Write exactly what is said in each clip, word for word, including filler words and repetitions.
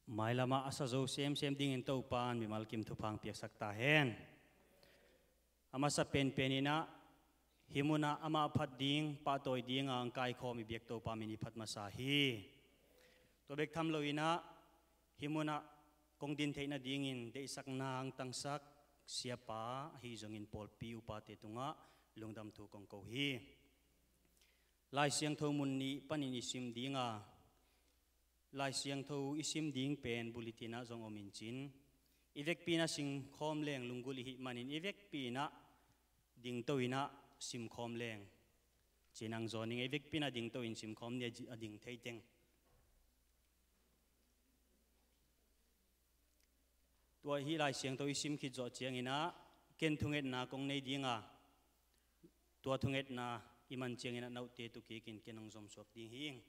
Mailamah a sa zo semsem dingin Topa'n mimal kim thupha piaksak ta hen. A masa penpen inah hih munah amah phat ding, pahtawi dingin hong kaikhawm i biak Topa min i phat masa hi. Tua bek tham lo inah hih munah kong din theih nadingin deihsakna hong tangsak siapa ahi zongin pawlpi upate tungah lungdam thu kong ko hi. Lai Siangtho mun nih panin i sim ding a, Lai Siangtho i sim ding pen bulletin ah zong om in cin, i vekpi inah simkhawm leng lunggulh i hih manin i vekpi inah dingto inah simkhawm leng cin hong zawn ing. I vekpi inah dingto in simkhawm ni a ding thei teng. Tua hih Lai Siangtho i sim khit zawh ciang inah ken thungetna kong nei ding a, tua thungetna i man ciang inah note tu kik in ken hong zomsuak ding hi ing.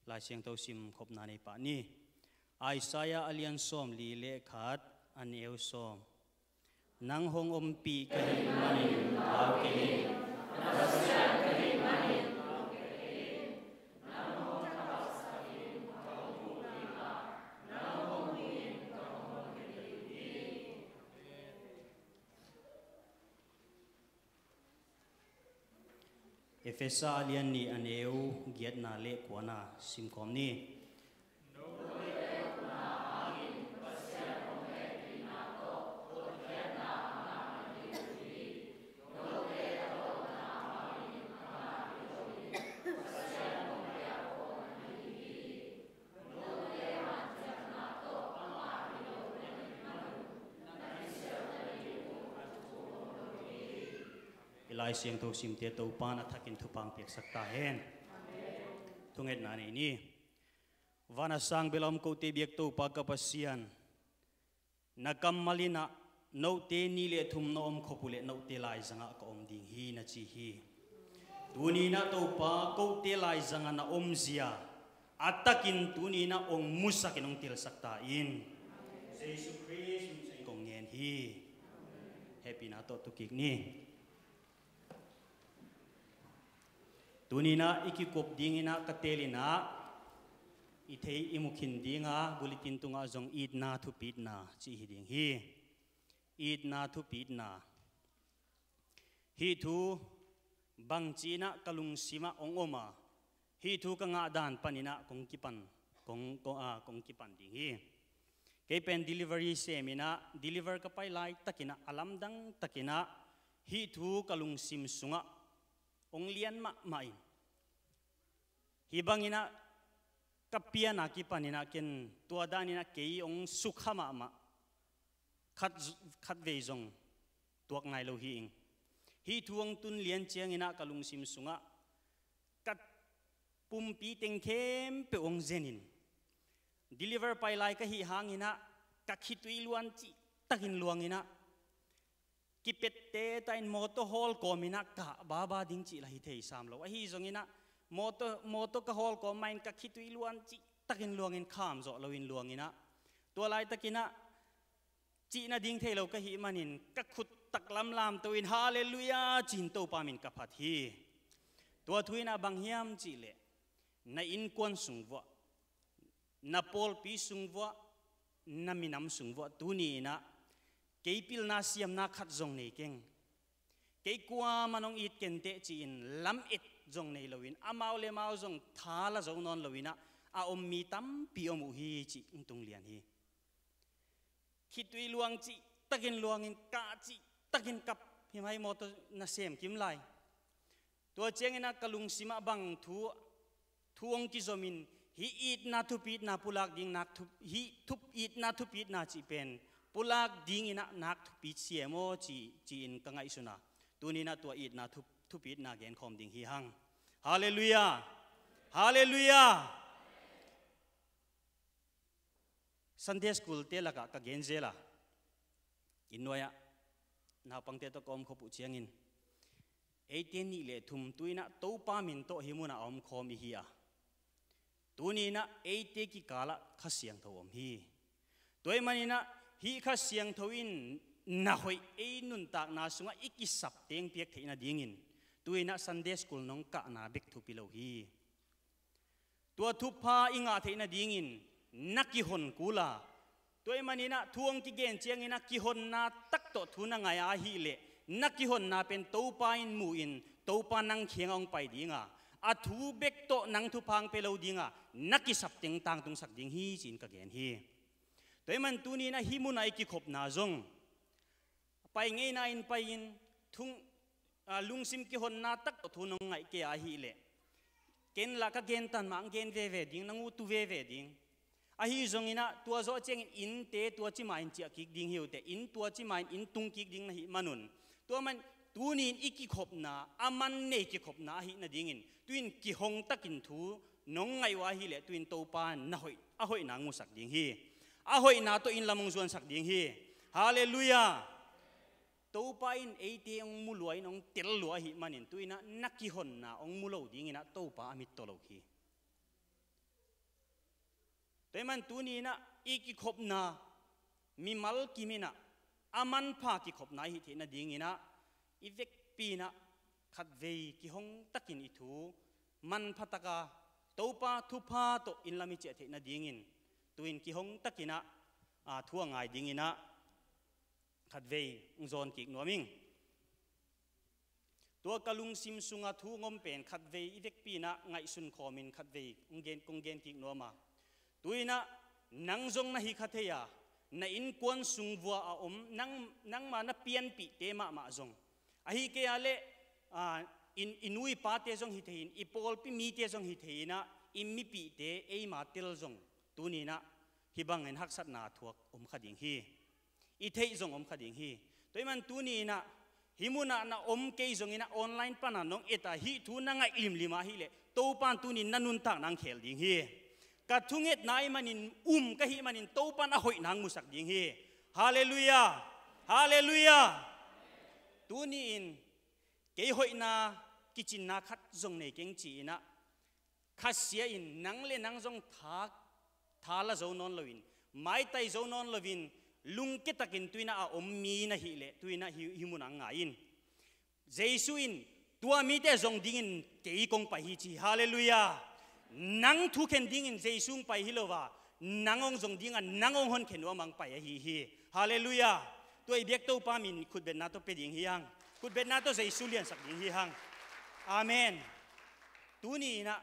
Lai Siangtho simkhopna nei pah ni. Isaiah a lian sawmli le khat, a neu sawm. Nang hong ompih ka hih manin lau kei in. Efesa a lian nih, a neu giatna le kuana simkhawm ni. I Lai Siangtho simte Topa'n a thakin thupha piaksak ta hen. Thungetna nei ni. Van a sang bel a om kote biak Topa ka Pasian, na kammal inah note nih le thum na om khop uh leh note laizangah ka om ding hi na ci hi. Tuni inah Topa kote laizangah na omzia a takin tuni inah hong musak in hong telsak ta in. Jesu Khrist min suangin kong ngen hi. Hehpihna tawh tu kik ni. Tuni inah i kikup ding inah ka teel inah i thei i mu khin ding a, bulletin tungah zong itna thupitna ci hi ding hi. Itna thupitna. Hih thu bangci inah ka lungsimah hong om a, hih thu ka ngah dan pan inah kong kipan, kong, kong, ah, kong kipan ding hi. Kei pen delivery sem inah, deliver ka pai laitak inah, a lamdang tak inah hih thu ka lungsim sungah hong lian mahmah in, hih bang inah ka pian a kipan inah ken tua dan inah kei hong sukha mahmah, khat, khatvei zong tuak nai lo hi ing. Hih thu hong tun lian ciang inah ka lungsim sungah ka pumpi teng khempeuh hong zen in, deliver pai lai ka hih hang inah ka khitui luan cihtakin luang inah, kipette ta in mawtaw hawl kawm inah kah baba ding cih lah hi thei sam lo. Ahi zong inah mawtaw, mawtaw ka hawl kawm mah in ka khitui luan cihtakin luang in, kham zawh lo in luang inah, tua laitak inah cih nading thei lo ka hih manin ka khut taklam lamto in Halleluiah ci-in Topa min ka phat hi. Tua thu inah bang hiam cih leh, na innkuan sung vuah, na pawlpi sung vuah, na minam sung vuah tuni inah kei pilna siamna khat zong nei keng. Kei kuamah in hong it kenteh ci-in lamet zong nei lo in, amau le amau zong tha la zo nawn lo inah a om mi tampi om uh hi cih hong tung lian hi. Khitui luang cihtakin luang in, kah cihtakin kap, hih mai mawtaw na sem kim lai. Tua ciang inah ka lungsimah bang thu, thu hong kizom in, hih itna thupitna pulak ding nak thup, hih thup, itna thupitna cih pen pulak ding inah nak thupi siam aw ci, ci-in ka ngaihsun a, tuni inah tua itna thup, thupitna genkhawm ding hi hang. Halleluiah. Halleluiah. Sunday school te lakah ka gen zel a, inn nuai-ah naupangte tawh ka om khop uh ciangin, eite nih le thum tu inah Topa min tawh hih munah a omkhawm i hi a, tuni inah eite kikalah Kha Siangtho om hi. Tua ahih man inah hih Kha Siangtho in na hoih, ei nuntakna sungah i kisap teng piak theih nadingin tu inah Sunday school nong kahna bek thupi lo hi. Tua thupha i ngah theih nadingin na kihon kul a, tua ahih manin ah thu hong kigen ciangin ah kihonna tak tawh thu na ngaih a ahih leh, na kihonna pen Topa in mu-in Topa nang kiangah hong pai ding a, a thu bek tawh nang thupha hong pia lo ding a, na kisap teng tangtungsak ding hi ci-in ka gen hi. Tua ahih manin tuni-in ah hih munah i kikhopna zong pai ngeina in pai-in, thu, a, lungsim kihonna tak tawh thu nong ngaih kei a ahih leh, ken lah ka gen tan mah hong gen veve ding, nang uh tu veve ding. Ahi zongin ah tua zawh ciangin innte tua ci ma-in ciah kik ding hi uh teh, inn tua ci ma-in inn tung kik ding na hih manun, tua man tuni-in i kikhopna, a man nei kikhopna ahih nadingin, tu-in kihong takin thu nong ngaih uh ahih leh, tu-in Topa na hoih, a hoihna hong musak ding hi. A hoihna tawh inn lam hong zuansak ding hi. Halleluiah. Topa in eite hong mu lua in, hong tel lua ahih manin, tu-in ah na kihonna hong mu lo dingin ah Topa a mit tawh lo hi. Tua ahih manin tuni-in ah i kikhopna, mimal kim in ah a manpha kikhopna i hih theih nadingin ah, i vekpi-in ah khatvei kihong takin i thu manpha taka Topa thupha tawh inn lam i ciah theih nadingin, tu-in kihong takin ah, a, thu a ngai dingin ah khatvei hong zawn kik nuam ing. Tua ka lungsim sunga thu hong om pen khatvei i vekpi-in ah ngaihsun khawmin khatvei hong gen, kong gen kik nuam a. Tu-in ah nang zong na hi kha thei a, na innkuan sung vua a om, nang, nangma na pianpihte mahmah zong, ahih kei a leh, a, i, i nu i pate zong hi thei-in, i pawlpi mite zong hi thei-in ah, i mipihte eima tel zong, tuni-in ah hih bangin haksatna thuak om kha ding hi. I theih zong om kha ding hi. Tua ahih manin tuni-in ah hih munah na om kei zongin ah online pan a nong et a, hih thu na ngaih limlim a ahih leh, Topa in tuni-in na nuntakna hong khel ding hi. Ka thungetna ahih manin, um ka hih manin, Topa in a hoihna hong musak ding hi. Halleluiah. Halleluiah. Tuni-in kei hoihna kicinna khat zong nei keng ci-in ah, khasia-in nang le nang zong tha, tha la zo nawn loin, maitai zo nawn loin, lungkia takin tu-in ah a om mi na hih leh, tu-in ah hih, hih munah hong ngai in. Jesu in, "Tua mite zong dingin kei kong pai hi," ci hi. Halleluiah. Nang thukhen dingin Jesu hong pai hi lo a, nang hong zong ding a, nang hong honkhen uh amah hong pai ahi hi. Halleluiah. Tua i biak Topa min khutbetna tawh pia ding hi hang. Khutbetna tawh Jesu liansak ding hi hang. Amen. Tuni-in ah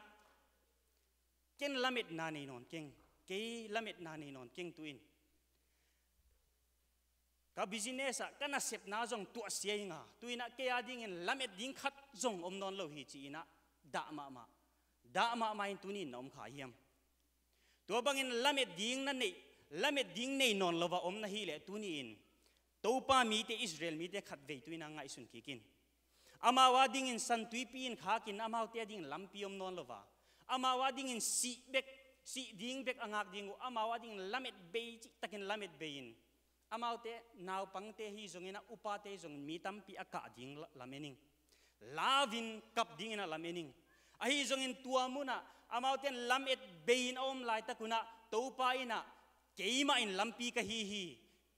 ken lametna nei nawn keng. Kei lametna nei nawn keng tu-in. Ka business ah ka nasepna zong tuahsia ing a, tu-in ah kei a dingin lamet ding khat zong om nawn lo hi ci-in ah dah mahmah, dah mahmah in tuni-in na om kha hiam? Tua bangin lamet ding na neih, lamet ding nei nawn lo a om na hih leh, tuni-in Topa mite, Israel mite khatvei tu-in ah ngaihsun kik in. Amau a dingin San Tuipi in khakin, amaute a dingin lampi om nawn lo a, amau a dingin sih bek, sih ding bek a ngak ding uh, amau a dingin lamet bei, cihtakin lamet bei-in, amaute naupangte hi zongin ah upate zong mi tampi a kah ding la-, lamen ing. Lau-in kap dingin ah lamen ing. Ahi zongin tua munah amaute in lamet bei-in a om laitak un ah Topa in ah, "Keimah in lampi ka hi hi.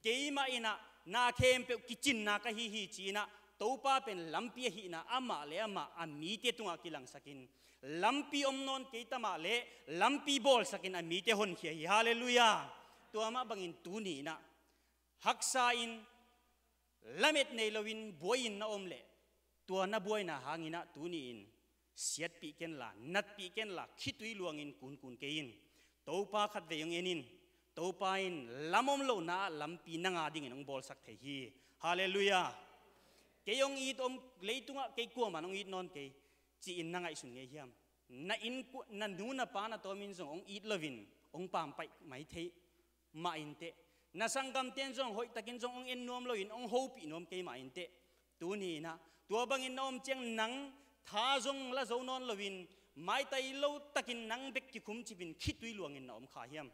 Keimah in ah na khempeuh kicinna ka hi hi," ci-in ah Topa pen lampi ahihna amah le amah a mite tungah kilangsakin, lampi om nawn kei ta mah leh lampi bawlsakin a mite honkhia hi. Halleluiah. Tua mah bangin tuni-in ah haksa-in lamet nei loin buai-in na om leh, tua na buaina hangin ah tuni-in siatpih kenla, natpih kenla, khitui luangin kunkun kei in. Topa khatvei hong en in. Topa in lam om lohna ah lampi nang a dingin hong bawlsak thei hi. Halleluiah. "Kei hong it om, leitungah kei kuamah in hong it nawn kei," ci-in na ngaihsun ngei hiam? Na innkuan, na nu na pa na tawmin zong hong it loin hong pampaih mai thei mah inteh. Na sanggamten zong hoihtakin zong hong en nuam loin hong hopih nuam kei mah inteh. Tuni-in ah tua bangin na om ciang nang tha zong la zo nawn loin, maitai lo takin nang bek kikhumcipin khitui luangin na om kha hiam?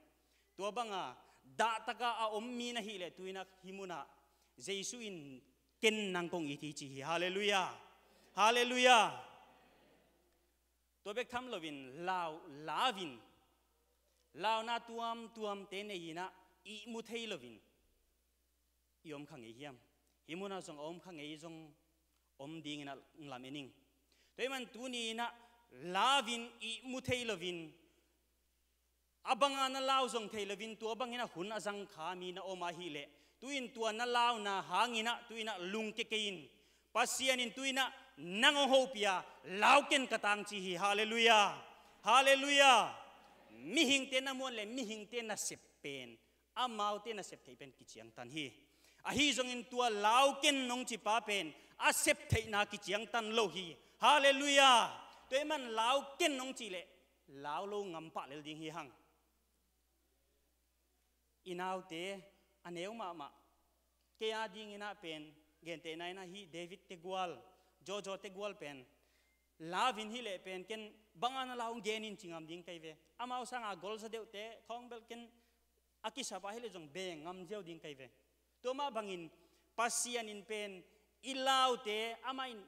Tua banga dahtaka a om mi na hih leh, tu-in ah hih munah Jesu in, "Ken nang kong it hi," ci hi. Halleluiah. Halleluiah. Tua bek tham loin lau, lau-in, launa tuamtuamte nei-in ah ihmu thei loin i om kha ngei hiam? Hih munah zong a om kha ngei zong om dingin ah lamen ing. Tua ahih manin tuni-in ah lau-in, ihmu thei loin, A banga na lau zong thei loin tua bangin a hun a zang kha mi na om ahih leh, tu-in tua na launa hangin ah tu-in ah lungkia kei in. Pasian in tu-in ah nang hong hopih a, lau ken ka tang ci hi. Halleluiah. Halleluiah. Mihingte na muan le mihingte nasep pen, amaute nasep theih pen kiciangtan hi. Ahi zongin tua lau ken nong cipa pen a sep theihna kiciangtan lo hi. Halleluiah. Tua ahih man lau ken nong cih leh lau lo ngam pah lel ding hi hang. I naute a neu mahmah, kei a dingin ah pen, gentehna in ah hih David tegual, Jojo tegual pen, lau in hi leh pen ken banga na lau hong gen in ci ngam ding ka hi ve. Amau sanga gol za deuhte khawng bel ken a kisap a hi leh zong beng ngam ziau ding ka hi ve. Tua mah bangin Pasian in pen i laute amah in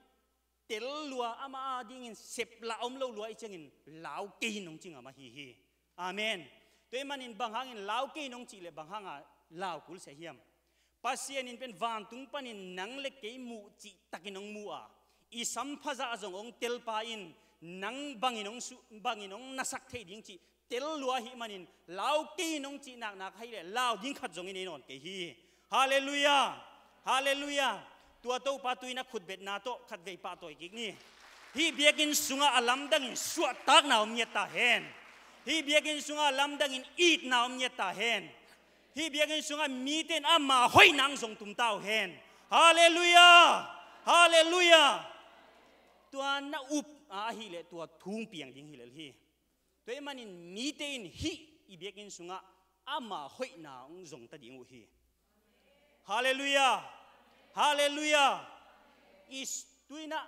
tel lua, amah a dingin sep lah om lo lua i ciangin lau kei in hong ci ngam ahi hi. Amen. Tua ahih manin bang hangin lau kei in hong cih leh bang hanga lau kul sia hiam? Pasian in pen vantung panin nang le kei muh cihtakin hong mu a, i sam phazah zong hong telpa in nang bangin hong su-, bangin hong nasak thei ding cih tel lua ahih manin lau kei in hong cih naknak ahih leh lau ding khat zong i nei nawn kei hi. Halleluiah. Halleluiah. Tua Topa tu-in ah khutbetna tawh khatvei pahtawi kik ni. Hih biakinn sungah a lamdangin suahtakna om ngiat ta hen. Hih biakinn sungah a lamdangin itna om ngiat ta hen. Hih biakinn sungah mite in ama hoihna hong zong tum ta uh hen. Halleluiah. Halleluiah. Tua na up a ahih leh tua thu hong piang ding hi lel hi. Tua ahih manin mite in hih i biakinn sungah ama hoihna hong zong ta ding uh hi. Halleluiah. Halleluiah. I s-, tu-in ah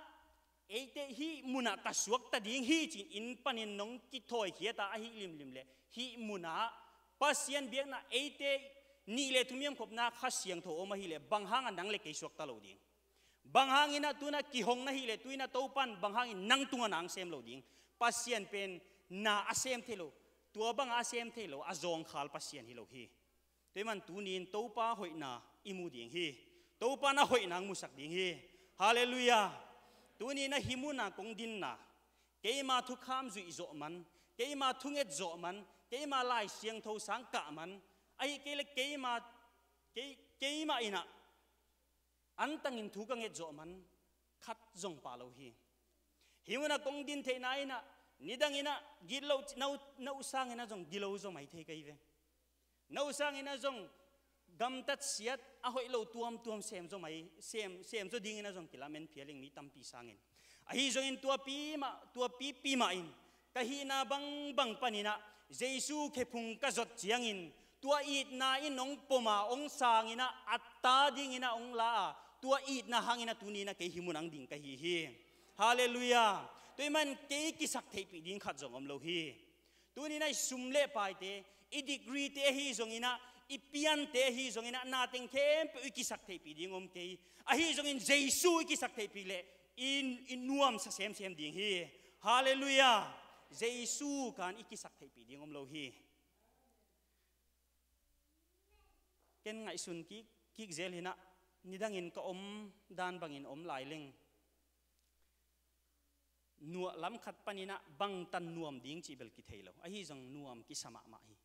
eite hih munah ka suak ta ding hi ci-in inn panin nong kithawi khiat a ahih limlim leh hih munah Pasian biakna eite nih le thum hiam khopna Kha Siangtho om ahih leh bang hangah nang le kei suak ta lo ding? Bang hangin ah tu-in ah kihong na hih leh tu-in ah Topan bang hangin nang tungah na hong sem lo ding? Pasian pen na a sem thei lo, tua bangah a sem thei lo, a zawngkhal Pasian hi lo hi. Tua ahih man tuni-in Topa hoihna i mu ding hi. Topa na hoihna hong musak ding hi. Halleluiah. Tuni-in ah hih munah kong dinna, keima thukham zuih zawh man, keima thunget zawh man, keima Lai Siangtho sang kah man, ahih kei leh keima, kei, keima in ah antangin thu ka nget zawh man khat zong pha lo hi. Hih munah kong din theihna in ah nidangin ah gitloh na uh, na uh sangin ah zong gilo zaw mai thei ka hi ve. Na uh sangin ah zong gamtat siat a hoih lo tuamtuam sem zaw mai, sem, sem zaw dingin ah zong kilamen phial ing mi tampi sangin. Ahi zongin tua pi mah, tua pipi mah in ka hihna bangbang panin ah Jesu khephung ka zot ciangin tua itna in hong pom a, hong sangin ah a ta dingin ah hong la a, tua itna hangin ah tuni-in ah kei hih munah hong ding ka hi hi. Halleluiah. Tua ahih man kei kisak theihpih ding khat zong om lo hi. Tuni-in ah i sum le paite, i degree-te ahi zongin ah, i piante ahi zongin ah, na teng khempeuh i kisak theihpih ding om kei. Ahi zongin Jesu i kisak theihpih leh i, i nuamsa semsem ding hi. Halleluiah. Jesu kan i kisak theihpih ding om lo hi. Ken ngaihsun kik, kik zel hi-in ah, nidangin ka om dan bangin om lai leng, nuah lam khat panin ah bangtan nuam ding cih bel kithei lo. Ahi zong nuam kisa mahmah hi.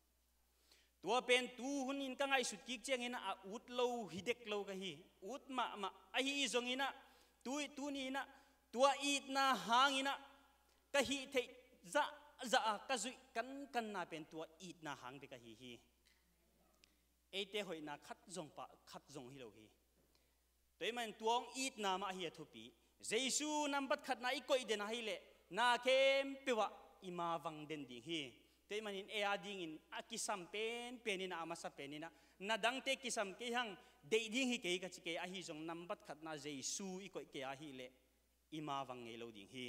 Tua pen tu hunin ka ngaihsut kik ciangin ah a ut lo hi dek lo ka hi. Ut mahmah ahi zongin ah tu, tuni-in ah tua itna hangin ah ka hih theih zahzah a ka zuih kankanna pen tua itna hang bek ahi hi. Eite hoihna khat zong pah, khat zong hi lo hi. Tua ahih manin tua hong itna mah ahi a thupi. Jesu nambat khatna i koih den ahih leh na khempeuh ah i ma vang den ding hi. Tua ahih manin ei a dingin a kisam penpen in ah, a masa pen in ah, na dangte kisam kei hang, deih ding hi kei ka ci kei, ahi zong nambat khatna Jesu i koih kei ahih leh i ma vang ngei lo ding hi.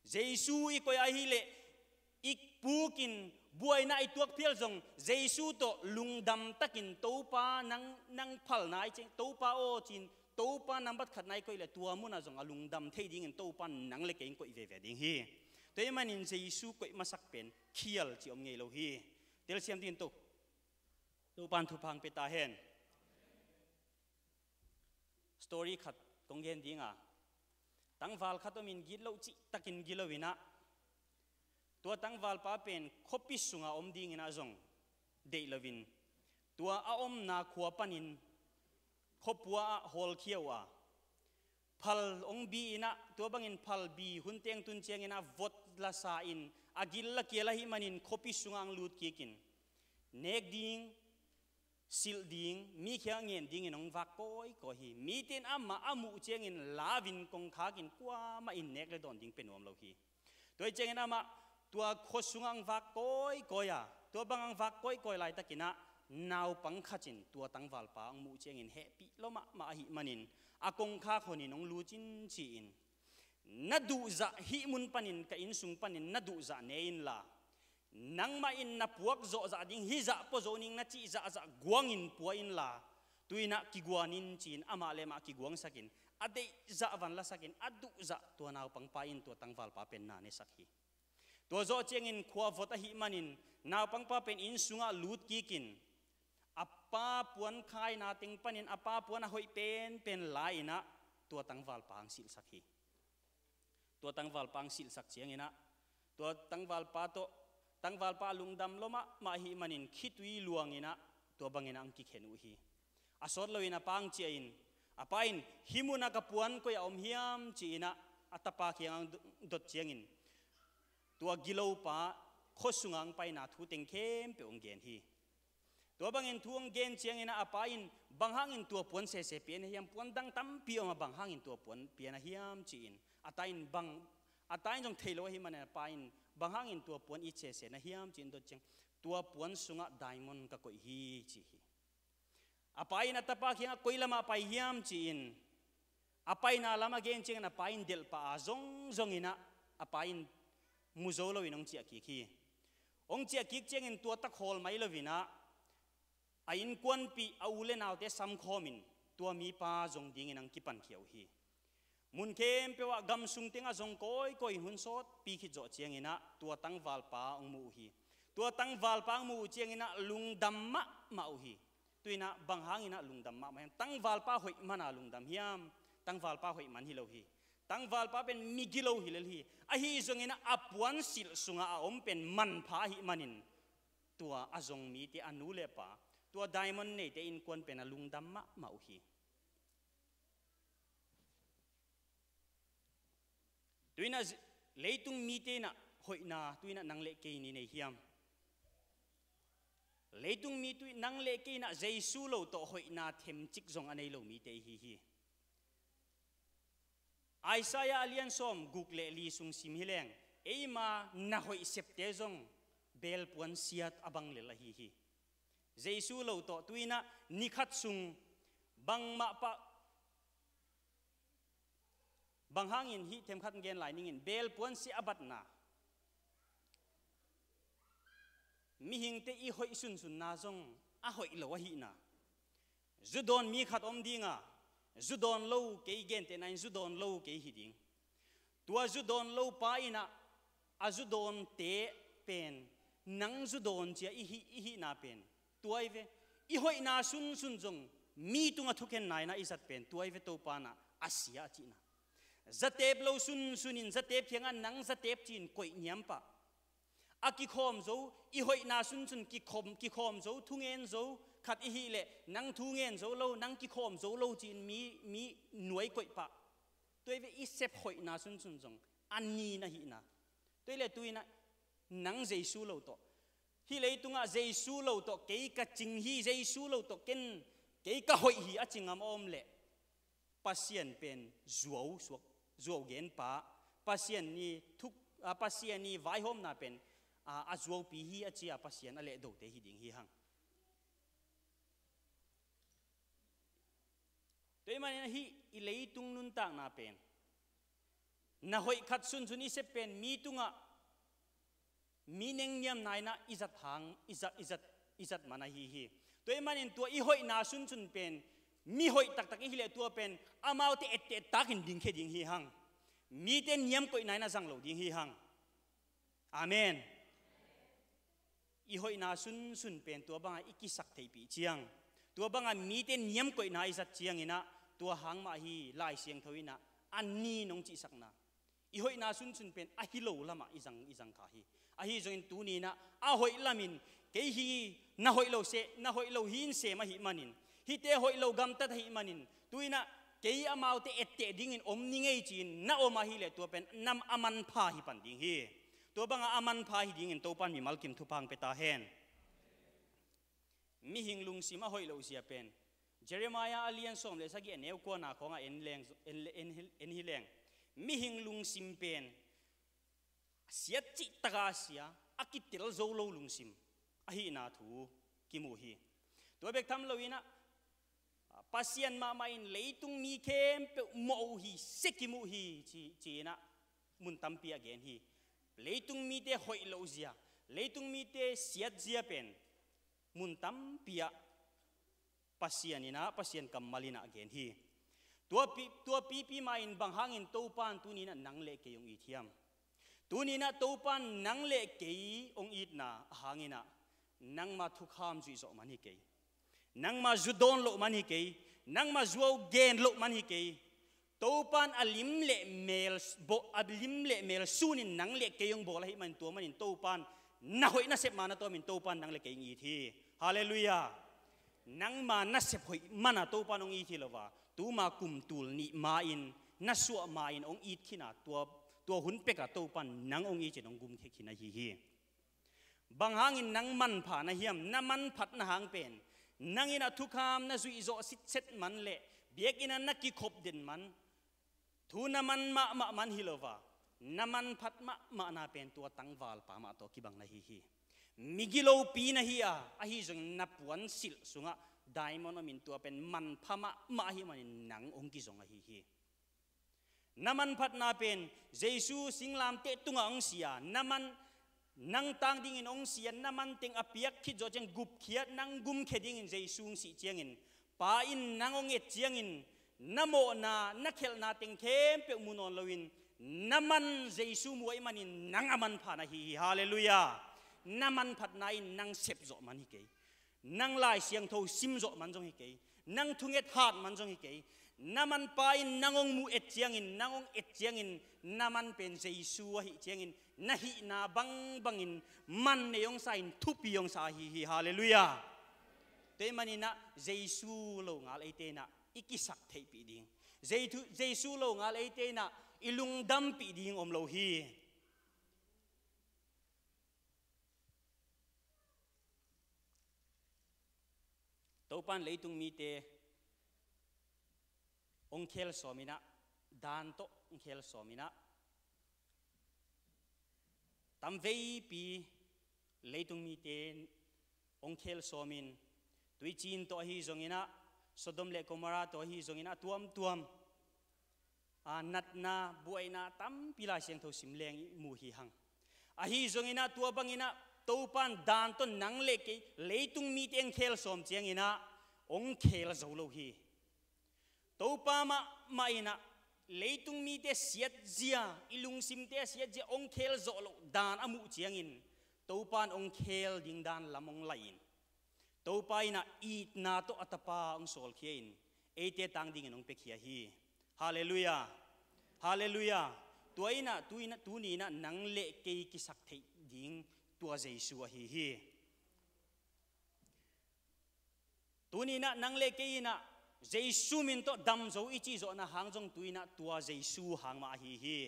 Jesu i koih ahih leh i pukin buaina i tuak phial zong Jesu tawh lungdam takin Topa nang, nang phalna i ceng, Topa aw ci-in Topa nambat khatna i koih leh tua munah zong a lungdam thei dingin Topa nang le kei in koih veve ding hi. Tua ahih manin Jesu koih masak pen khial cih om ngei lo hi. Telsiam dingin To, Topan thupha hong pia ta hen. Story khat kong gen ding a, tangval khat omin gitloh cihtakin gilo in ah, Tua tangvalpa pen khuapi sunga om dingin ah zong deih loin, tua a omna khua panin khuapua ah hawlkhia uh a, phal hong bi-in ah, tua bangin phal bi hun teng tun ciangin ah vot la sa-in, a gil la kial ahih manin khuapi sungah hong lut kikin, nek ding, silh ding, mi kiangah ngen dingin hong vak kawikawi hi. Mite in amah a muh ciangin lau-in kongkhakin kuamah in nek le dawn ding pia nuam lo hi. Tua hi ciangin amah tua khua sungah hong vak kawikawi a, tua bang hong vak kawikawi laitakin ah naupang khat in tua tangvalpa hong muh ciangin hehpih lua mahmah ahih manin a kongkhak honin hong lut in ci-in, "Na duhzah hih mun panin, ka inn sung panin na duhzah ne inla, nangmah in na puak zawhzah ding, hih zah pua zo ning na cih zahzah guangin pua inla, tu-in ah kiguan in," ci-in amah le amah kiguangsakin, a deihzah van lasakin, a duhzah tua naupangpa in tua tangvalpa pen na nesak hi. Tua zawh ciangin khua vot ahih manin naupangpa pen inn sungah lut kikin, a pa puan khaina teng panin a pa puan a hoih penpen la-in ah tua tangvalpa hong silhsak hi. Tua tangvalpa hong silhsak ciangin ah tua tangvalpa tawh, tangvalpa lungdam lua mahmah ahih manin khitui luangin ah tua bangin ah hong kikhen uh hi. A sawt loin a pa hong ciah in, a pa in, "Hih munah ka puan koi-ah om hiam?" ci-in ah a tapa kiangah hong dot ciangin, tua gilopa khua sungah hong paina thu teng khempeuh hong gen hi. Tua bangin thu hong gen ciangin ah a pa in, "Bang hangin tua puan sese pia na hiam? Puan dang tampi om a, bang hangin tua puan pia na hiam?" ci-in a ta in bang, a ta in zong thei lo ahih manin a pa in, "Bang hangin tua puan it sese na hiam?" ci-in dot ciang, "Tua puan sungah diamond ka koih hi," ci hi. A pa in a tapa kiangah, "Koi lamah pai hiam?" ci-in a paina lam a gen ciangin a pa in delh pah a, zongzongin ah a pa in mu zo loin hong ciah kik hi. Hong ciah kik ciangin tua tak hawl mai loin ah a innkuanpih a u le naute samkhawmin tua mipa zong dingin hong kipankhia uh hi. Mun khempeuh ah gam sung tengah zong kawikawi in hun sawtpi khit zawh ciangin ah tua tangvalpa hong mu uh hi. Tua tangvalpa hong mu uh ciangin ah lungdam mahmah uh hi. Tu-in ah bang hangin ah lungdam mahmah hiam? Tangvalpa hoih man a lungdam hiam? Tangvalpa hoih man hi lo hi. Tangvalpa pen migilo hi lel hi. Ahi zongin ah a puansilh sungah a om pen manpha ahih manin tua a zong mite, a nu le pa, tua diamond neite innkuan pen a lungdam mahmah uh hi. Tu-in ah zi-, leitung mite in ah hoihna tu-in ah nang le kei in i nei hiam? Leitung mi tu-in nang le kei in ah Jesu lo tawh hoihna themcik zong a nei lo mite i hi hi. Isaiah a lian sawm guk le li sung sim hi leng, eima na hoih septe zong belpuan siat a bang lel ahi hi. Jesu lo tawh tu-in ah ni khat sung bangmah pah, bang hangin hih themkhat gen lai ning in, belpuan siat a batna, mihingte i hoih sunsunna zong a hoih lo ahihna. Zu dawn mi khat om ding a, zu dawn lo kei, gentehna in zu dawn lo kei hi ding. Tua zu dawn lo pa in ah a zu dawnte pen, nang zu dawn ci-a i hih, i hihna pen tua hi ve. I hoihna sunsun zong mi tungah thukhenna in ah i zat pen tua hi ve, Topa in ah a sia a cihna. Zatep lo sunsun in zatep kiangah nang zatep ci-in koih niam pah. A kikhawm zo, i hoihna sunsun kikhawm, kikhawm zo, thungen zo khat i hih leh, nang thungen zo lo, nang kikhawm zo lo ci-in mi, mi nuai koih pah. Tua hi ve, i sep hoihna sunsun zong a nin ahihna. Tua hi leh tu-in ah nang Jesu lo tawh, hih leitungah Jesu lo tawh kei ka cing hi, Jesu lo tawh ken, kei ka hoih hi a ci ngam a om leh, Pasian pen zuau suak, zuau genpa, Pasian i thuk, a, Pasian i vaihawmna pen, a, a zuaupi hi a ci-a Pasian a lehdote hi ding hi hang. Tua ahih manin hih i leitung nuntakna pen, na hoih khat sunsun i sep pen mi tungah mi nengniamna in ah i zat hang, i zat, i zat, i zat man ahi hi. Tua ahih manin tua i hoihna sunsun pen mi hoih taktak i hih leh tua pen amaute etteh takin dingkhia ding hi hang. Mite niamkoihna in ah zang lo ding hi hang. Amen. I hoihna sunsun pen tua bangah i kisak theihpih ciang, tua bangah mite niamkoihna i zat ciangin ah tua hang mah hi, Lai Siangtho in ah a nin hong cihsakna. I hoihna sunsun pen a hi lo lamah i zang, i zang kha hi. Ahi zongin tuni-in ah a hoih lamin, kei hi na hoih lo seh, na hoih lo hi in sem ahih manin, hihte hoih lo gamtat ahih manin, tu-in ah kei amaute etteh dingin om ning ei ci-in na om ahih leh tua pen na a manpha hi pan ding hi. Tua banga a manpha hi dingin Topan mimal kim thupha hong pia ta hen. Mihing lungsim a hoih loh zia pen Jeremiah a lian sawm le sagih a neu kuana khawngah en leng, en, en, en hi leng, mihing lungsim pen siat cihtaka sia, a kitel zo lo lungsim ahihna thu kimu hi. Tua bek tham loin ah, Pasian mahmah in leitung mi khempeuh mawh uh hi, sia kim uh hi ci, ci-in ah mun tampi ah gen hi. Leitung mite hoih loh zia, leitung mite siat zia pen mun tampi ah Pasian in ah, Pasian kammal in ah gen hi. Tua pi, tua pipi ma-in bang hangin Topan tuni-in ah nang le kei hong it hiam? Tuni-in ah Topan nang le kei hong itna hangin ah nangma thukham zuih zawh man hi kei. Nangma zu dawn loh man hi kei. Nangma zuau gen loh man hi kei. Topan a lim le mel bo-, a lim le mel sunin nang le kei hong bawl ahih manin tua manin Topan na hoih na sep ma na tawmin Topan nang le kei hong it hi. Halleluiah. Nangma na sep hoih mana Topan hong it hi lo a, tuma kum tul nih ma-in na suah ma-in hong it khin a, tua, tua hun peka Topan nang hong it in hong gumkhia khin ahi hi. Bang hangin nang manpha na hiam? Na manphatna hang pen nang in ah thukham na zuih zawh sitset man le biakinn ah na kikhop den man, thu na man mahmah man hi lo a, na manphat mahmahna pen tua tangvalpa mah tawh kibang na hi hi. Migilopi na hi a, ahi zongin na puansilh sungah diamond omin tua pen manpha mahmah ahih manin nang hong kizong ahi hi. Na manphatna pen Jesu singlamteh tungah hong si a, na man, nang tang dingin hong si a, na man teng a piak khit zawh ciang gupkhiat, nang gumkhia dingin Jesu hong sih ciangin, Pa in nang hong et ciangin, na mawhna, na khelhna teng khempeuh mu nawn loin, na man Jesu mu ahih manin nang a manpha na hi hi. Halleluiah. Na manphatna in nang sep zawh man hi kei. Nang Lai Siangtho sim zawh man zong hi kei. Nang thunget hat man zong hi kei. Na manpa in nang hong mu et ciangin, nang hong et ciangin, na man pen Jesu ahih ciangin, na hihna bangbangin man nei hong sa-in thupi hong sa ahi hi. Halleluiah. Tua ahih manin ah Jesu lo ngal eite in ah i kisak theihpih ding, Jesu, Jesu lo ngal eite in ah i lungdampih ding om lo hi. Topan leitung mite hong khel sawm in ah, dan tawh hong khel sawm in ah, tamveipi leitung mite hong khel sawmin, tuicin tawh ahi zongin ah, Sodom le Gomorrah tawh ahi zongin ah, a tuamtuam a, natna, buaina tampi Lai Siangtho sim leng i mu hi hang. Ahi zongin ah, tua bangin ah Topan dan tawh nang le kei leitung mite hong khel sawm ciangin ah hong khel zo lo hi. Topa mahmah in ah leitung mite siatzia, i lungsimte a siatzia hong khel zawh loh dan a muh ciangin, Topan hong khel ding dan lam hong lai-in, Topa in ah itna tawh a Tapa hong sawlkhia in eite tang dingin hong piakhia hi. Halleluiah. Halleluiah. Tua in ah, tu in ah, tuni in ah nang le kei kisak theih ding tua Jesu ahi hi. Tuni in ah nang le kei in ah Jesu min tawh dam zo i cih zawhna hang zong tu in ah tua Jesu hang mah ahi hi.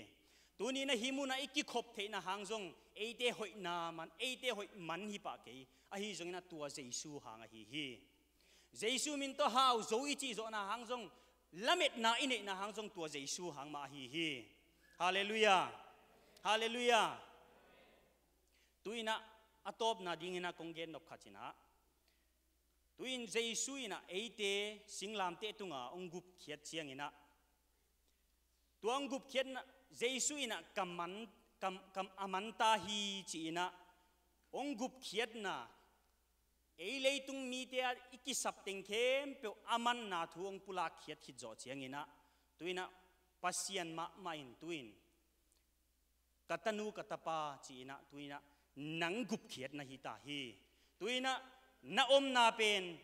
Tuni in ah hih munah i kikhop theihna hang zong eite hoihna man, eite hoih man hi pah kei. Ahi zongin ah tua Jesu hang ahi hi. Jesu min tawh hau zo i cih zawhna hang zong, lametna i neihna hang zong tua Jesu hang mah ahi hi. Halleluiah. Halleluiah. Tu in ah a tawpna dingin ah kong gen nop khat in ah, tu-in Jesu in ah eite singlamteh tunga hong gupkhiat ciangin ah, tua hong gupkhiatna, Jesu in ah ka man, ka, ka, a man ta hi ci-in ah hong gupkhiatna, ei leitung mite a i kisap teng khempeuh a manna thu hong pulakkhiat khit zawh ciangin ah, tu in ah Pasian mahmah in tu in ka tanu ka tapa ci-in ah tu in ah nang gupkhiat na hi ta hi. Tu in ah na omna pen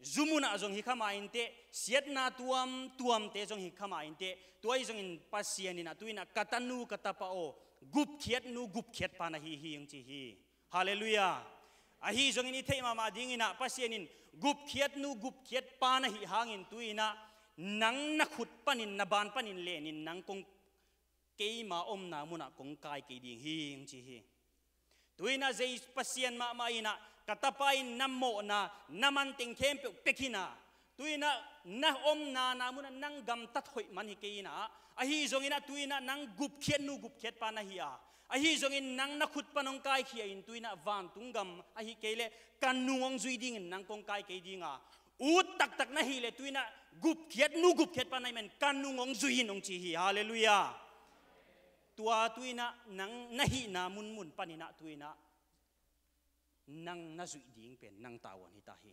zu munah zong hi kha mah inteh, siatna tuamtuamte zong hi kha mah inteh, tua ahi zongin Pasian in ah tu in ah ka tanu ka tapa aw, gupkhiatnu gupkhiatpa na hi hi hong ci hi. Halleluiah. Ahi zongin i theih mahmah dinginah Pasian in gupkhiatnu gupkhiatpa na hih hangin tu-inah nang na khut panin na ban panin lenin nang kong keima omna munah kong kai kei ding hi hong ci hi. Tu-inah zei Pasian mahmah inah ka tapa in na mawhna na manteng khempeuh pek inah tu-inah na omna na munah nang gamtat hoih man hi kei inah ahi zonginah tu-inah nang gupkhiatnu gupkhiatpa na hi a ahi zongin nang na khut pan hong kaikhia in tu-inah vantung gam ahi kei leh ka nung hong zui dingin nang kong kai kei dinga ut taktak na hih leh tu-inah gupkhiatnu gupkhiatpa na hih man ka nung hong zui in hong ci hi. Halleluiah. Tua tu-inah nang na hihna munmun paninah tu-inah nang na zuih ding pen nang tavuan hita hi.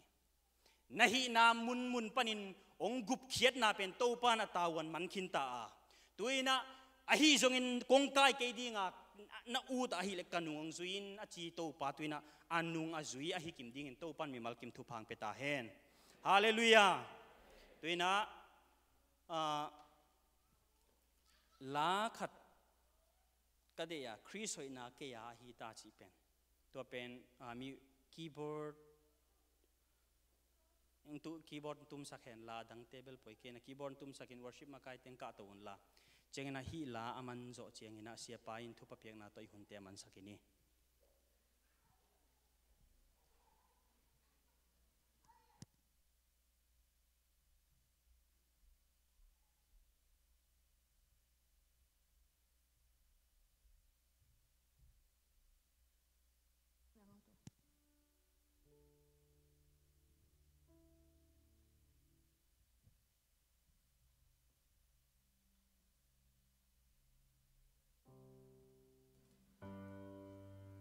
Na hihna munmun panin hong gupkhiatna pen Topa na tavuan man khinta a tu-inah ahi zongin kong kai kei dinga na ut ahih leh ka nung hong zui in a ci Topa tu-inah a nung a zui ahi kim dingin Topan mimal kim thupha hong pia ta hen. Halleluiah. Tu-inah ah, la khat ka deih a Khrist hoihna kei a ahi ta cih pen tua pen ah, mi keyboard tu keyboard tumsak hen la dangte bel poi kei na keyboard tumsak in worship makai teng kahto un la ciangin ahi la a man zawh ciangin ah siapa in thupha piakna tawh i hunte a mansak in hi.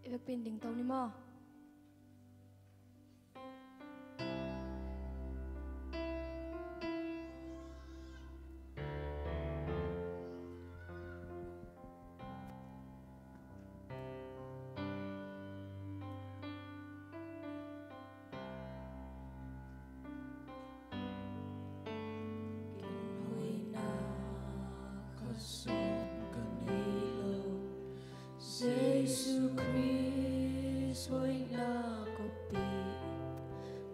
I vekpi in dingto ni maw? Ken hoihna khat zong ka nei lo, Jesu Khrist hoihna ka pia,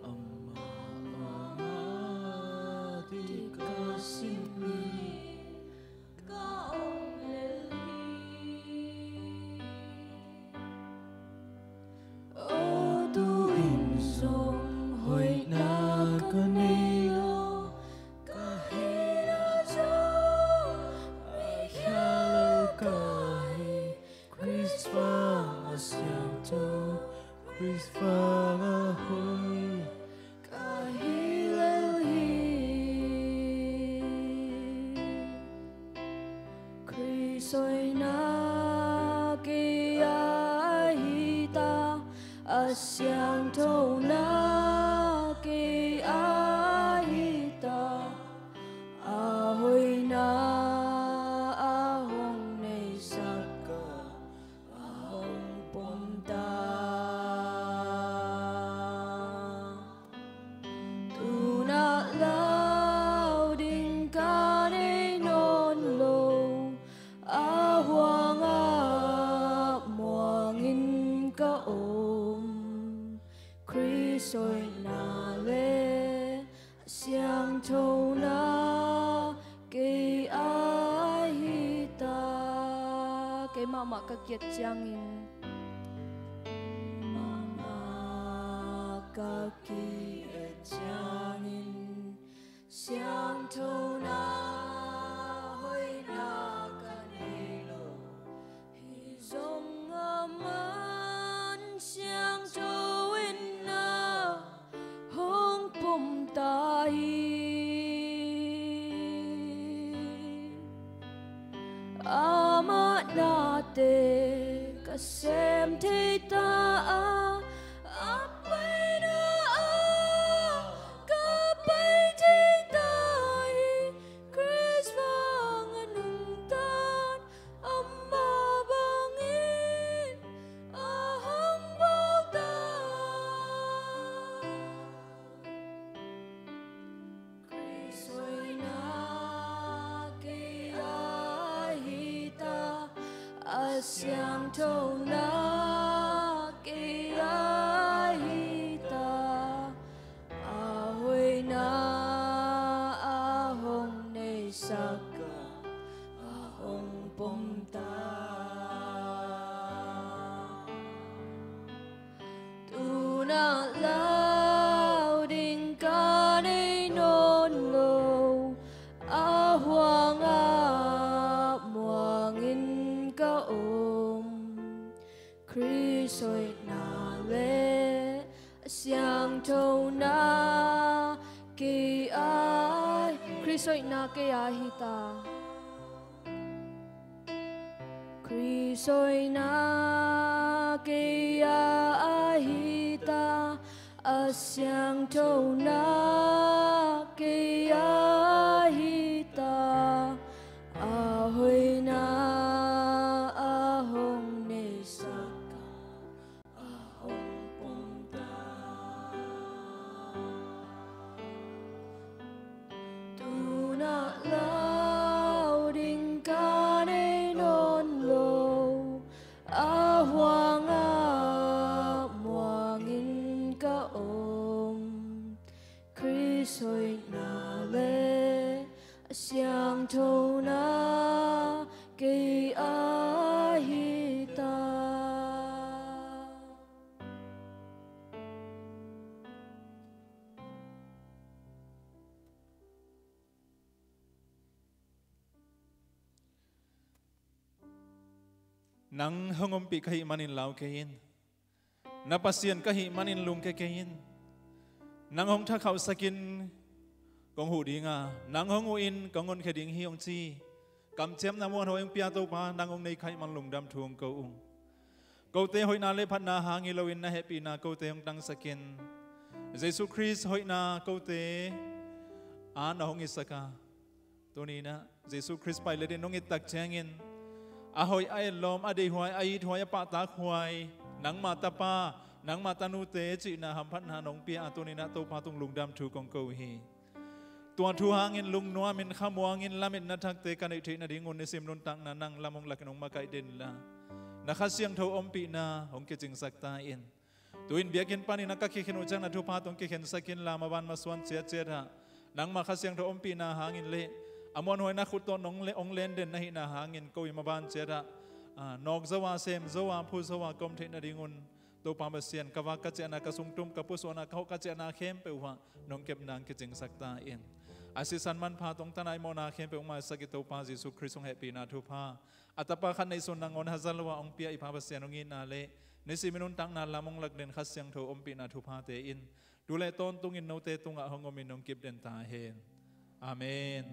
amah mah a dik ka sim hi. Ka om lel hi. Aw, tu-in zong hoihna ka nei lo, ka hihna zong mi khial lo ka hi. Khrist vang a siangtho, Khrist vang a hoih ka hi lel hi. Khrist hoihna kei a hi ta, a siangthona kei a hi ta, a hoihna a hong neisak a hong pom ta. Tu-in ah lau ding ka nei nawn lo, a huang ah muang in ka om. Khrist hoihna le siangthona kei a hi ta. Kei mahmah ka ki-et ciangin, mahmah ka ki-et ciangin, siangthona hoihna ka nei lo. Hi zong a man siangtho in na hong pom ta hi. Amah nate ka sem thei ta a, a paina ah ka pai thei ta hi. Khrist vang a nungta, amah bangin a hong bawl ta. Khrist hoihna kei a hi ta, a siangtho na kei a hi ta, a hoihna a hong neisak a, a hong pom ta. Tunah lau ding ka nei nawn lo, a huang ah muangin ka om. Khrist hoihna le a siangtho na kei a, Khrist hoihna kei a hi ta. Khrist hoihna kei a hi ta, a siangtho na kei a hi ta, a hoihna a hong neisak a, a hong pom ta. Tunah lau ding ka nei nawn lo, a huang ah muangin ka om. Khrist hoihna le a siangtho na kei a hi ta. Nang hong ompih ka hih manin lau kei in. Na Pasian ka hih manin lungke kei in. Nang hong thakhauhsak in, kong huh ding a, nang hong huh in, kong honkhia ding hi, hong ci. Kamciamna muanhuai hong pia Topa nang hong nei ka hih man lungdam thu hong ko ung. Kote hoihna le phatna hang hi loin na hehpihna kote hong tangsak in. Jesu Khrist hoihna kote a na hong hisak a, tuni-in ah Jesu Khrist pailet in hong it tak ciangin a hoih, a etlawm, a deihhuai, a ithuai, a pahtakhuai, nangma tapa, nangma tanute cihna hamphatna nong pia a, tuni-in ah Topa tung lungdam thu kong ko hi. Tua thu hangin lungnuamin, khamuangin, lametna thakte ka neih theih nadingun nisim nuntakna nang lam hong lakin hong makaih den inla, na Kha Siangtho ompihna hong kicingsak ta in. Tu-in biakinn panin a ka kikhen uh ciang na thupha tawh hong kikhensak inla, maban masuan ciatciat ah nangma Kha Siangtho ompihna hangin le a muanhuaina khut tawh nong le hong len den na hihna hangin ko i maban ciat ah, ah, nawk zo a, sem zo a, phu zo a ka om theih nadingun Topa Pasian, ka vak ka ciahna, ka sungtum, ka pusuahna, ka hawh ka ciahna khempeuh ah nong kepna hong kicingsak ta in. A sisan manpha tawh hong tana i mawhna khempeuh hong maisak i Topa Jesu Khrist hong hehpihna thupha, a Tapa khat neihsun nangawn haza lo ah hong pia i Pa Pasian hong itna le nisim i nuntakna lam hong lak den Kha Siangtho ompihna thuphate in tu le tawntungin note tungah hong omin hong kip den ta hen. Amen.